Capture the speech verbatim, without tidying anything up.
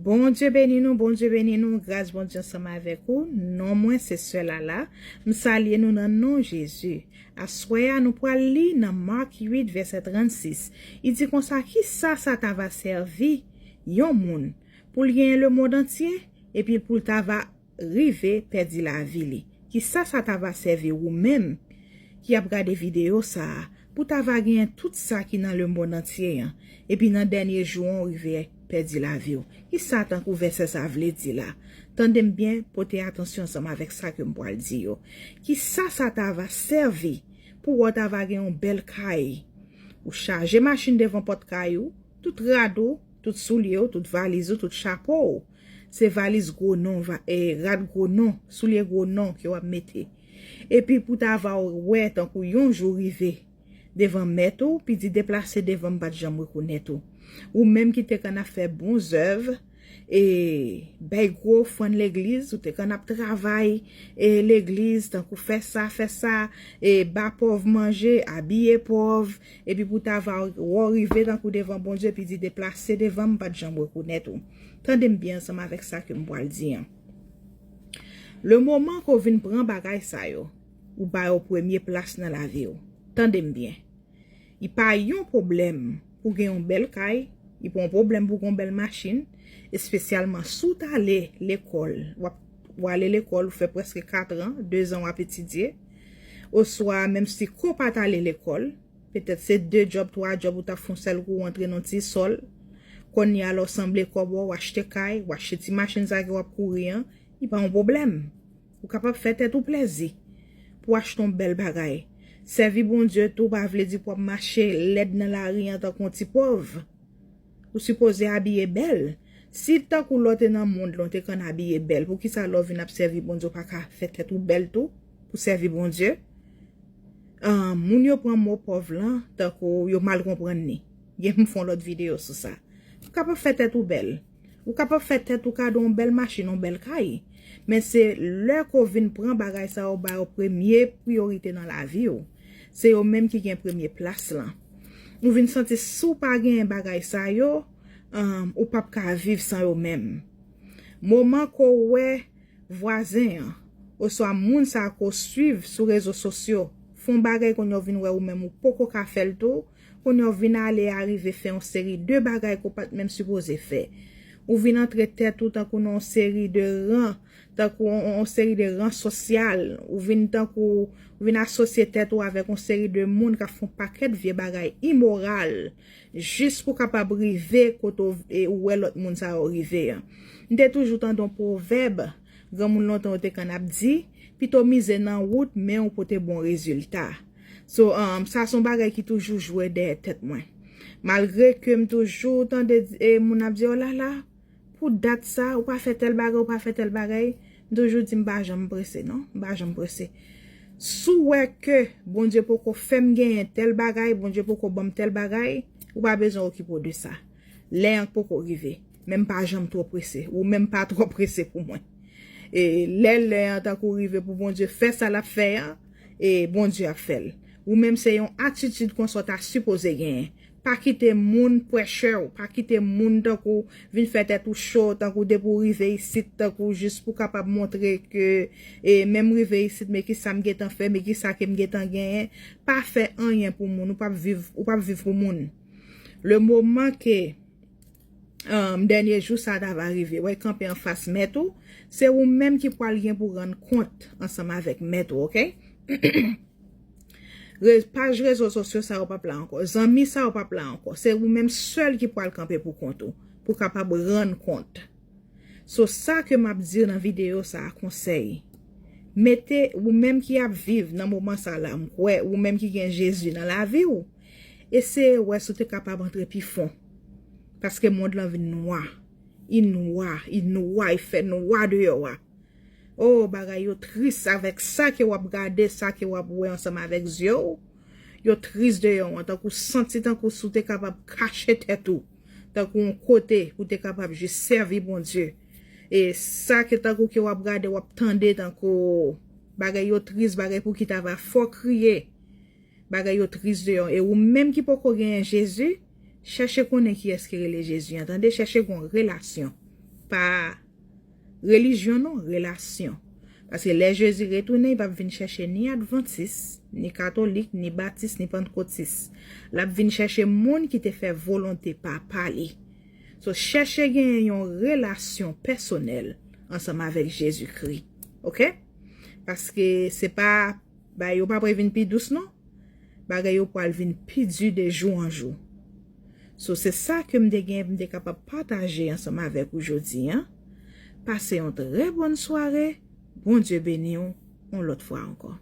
Bondye beni nou, Bondye beni nou, gras Bondye ansanm avèk ou. Non mwen se Sè Lala. M salye nou nan non Jezi. Aswè a nou pral li nan Mak uit vèsè trannsis. Li di konsa, kisa sa ta va sèvi yon moun pou l genyen lemonn antye epi pou l ta va rive pèdi lavi li? Kisa sa ta va sèvi ou menm ki ap gade videyo sa a pou ta va genyen tout sa ki nan lemonn antye an, epi nan dènye jou an ou rive pèdi lavi w? Kisa tankou vèsè sa vle di la? Tande m byen, pote atansyon ansanm avèk sa ke m pral di yo. Kisa sa ta va sèvi pou w ta va gen yon bèl kay? Ou chaje machin devan pòt kay ou, tout rad ou, tout soulye w, tout valiz ou, tout chapo w. Se valiz gwo non, va, e, rad gwo non, soulye gwo non ke w ap mete. Epi pou ta va wè tankou yon jou rive devan mèt ou, pi di deplase devan m, m pa t janm rekonèt ou. Ou menm ki te konn ap fè bon zèv, e, bay gwo ofrann legliz, ou te konn ap travay, e, legliz, tankou fè sa, fè sa, e, ba pòv manje, abiye pòv, epi pou ta va wè w rive tankou devan Bondye, pi di deplase devan m, m pa t janm rekonèt ou. Tande m byen ansanm avèk sa ke m pral di an. Le moman ke w vin pran bagay sa yo, ou ba yo premye plas nan lavi w. Tande m byen. Li pa yon pwoblèm pou gen yon bèl kay, li pa yon pwoblèm pou gen yon bèl machin, espesyalman si w t ale lekòl, w ap, w ale lekòl, ou fè prèske katran, dezan w ap etidye, oswa menm si ke w pa t ale lekòl, petèt se de djòb, twa djòb, ou t ap fè yon sèl kou, ou antre nan ti sòl. Kounye a la w sanble kòbò, w achte kay, w achte ti machin sa ke w ap kouri an, li pa yon pwoblèm. Ou kapab fè tèt ou plèzi pou achte yon bèl bagay. Sèvi Bondye tou pa vle di pou w ap mache lèd nan lari an tankou yon ti pòv. Ou sipoze abiye bèl. Si tankou lè w te nan mond lan, w te konn abiye bèl, poukisa lè w vin ap sèvi Bondye, w pa ka fè tèt ou bèl tou pou sèvi Bondye? Ah, moun yo pran mo pòv lan tankou yo mal konprann li. Gen m fè yon lòt videyo sou sa. Ou kapab fè tèt ou bèl. Ou kapab fè tèt ou kado yon bèl machin, yon bèl kay. Men se lè ke w vin pran bagay sa yo, ba yo premye priyorite nan lavi w. Se yo menm ki gen premye plas lan. Ou vin santi si w pa genyen bagay sa yo, um, ou p ap ka viv san yo menm. Moman ke w wè vwazen an, oswa moun sa ke w swiv sou rezo sosyo, fè yon bagay kounye a w vin wè ou menm ou poko ka fè l tou, kounye a w vin ale a rive fè yon seri de bagay ke w pa t menm sipoze fè. Ou vin antre tèt ou tankou nan yon seri de ran, tankou yon, yon seri de ran sosyal. Ou vin tankou, ou vin asosye tèt ou avèk yon seri de moun k ap fè yon pakèt vye bagay imoral, jis pou kapab rive kote w, e, ou wè lòt moun sa yo rive an. M te toujou tande yon pwovèb, granmoun lontan yo te konn ap di, pito mize nan wout, men ou pote bon rezilta. So, um, sa se yon bagay ki toujou jwe dèyè tèt mwen. Malgre ke m toujou tande, e, moun ap di, o Lala, pou dat sa, ou pa fè tèl bagay, ou pa fè tèl bagay, m toujou di m pa janm prese, non, m pa janm prese. Si w wè ke Bondye poko fè m genyen tèl bagay, Bondye poko ban m tèl bagay, ou pa bezwen okipe w de sa. Lè an poko rive, men m pa janm twò prese, ou menm pa twò prese pou mwen. E lè, lè an tankou rive pou Bondye fè sa l ap fè an, e Bondye ap fè l. Ou menm se yon atitid konsa w ta sipoze genyen. Pa kite moun pressure w, pa kite moun tankou vin fè tèt ou cho, tankou depi w rive isit, tankou jis pou kapab montre ke, e, menm rive isit, men kisa m gentan fè, men kisa ke m gentan genyen. Pa fè anyen pou moun, ou p ap viv, ou p ap viv pou moun. Le moman ke, um, dènye jou sa ta va rive, wè, kanpe anfas mèt ou, se ou menm ki pral gen pou rann kont ansanm avèk mèt ou, oke? Re-, paj rezo sosyo sa yo p ap la ankò. Zanmi sa yo p ap la ankò. Se ou menm sèl ki pral kanpe pou kont ou, pou kapab rann kont. So, sa ke m ap di nan videyo sa a, konsèy. Mete ou menm ki ap viv nan moman sa la, m kwè, ou menm ki gen Jezi nan lavi w, eseye wè si w te kapab antre pi fon. Paske mond lan vin nwa. I nwa, i nwa, i fè nwa deyò a. Oh, bagay yo tris avèk sa ke w ap gade, sa ke w ap wè ansanm avèk zye w. Yo tris deyò an, tankou santi, tankou si w te kapab kache tèt ou, tankou yon kote pou w te kapab jis sèvi Bondye. E sa ke tankou ke w ap gade, w ap tande, tankou bagay yo tris, bagay pou ki ta va fè w kriye. Bagay yo tris deyò. E ou menm ki poko genyen Jezi, chèche konnen kiyès ki rele Jezi an, tande, chèche gen yon relasyon. pa relijyon non, relasyon. Paske lè Jezi retounen, li p ap vin chèche ni advantis, ni katolik, ni batis, ni pantkotis. L ap vin chèche moun ki te fè volonte papa li. So, chèche genyen yon relasyon pèsonèl ansanm avèk Jezikri. Oke? Paske se pa, bagay yo pa previn pi dous non. Bagay yo pral vin pi di de jou an jou. So, se sa ke m te gen, m te kapab pataje ansanm avèk ou jodi an. Pase yon trè bòn sware. Bondye beni w yon lòt fwa ankò.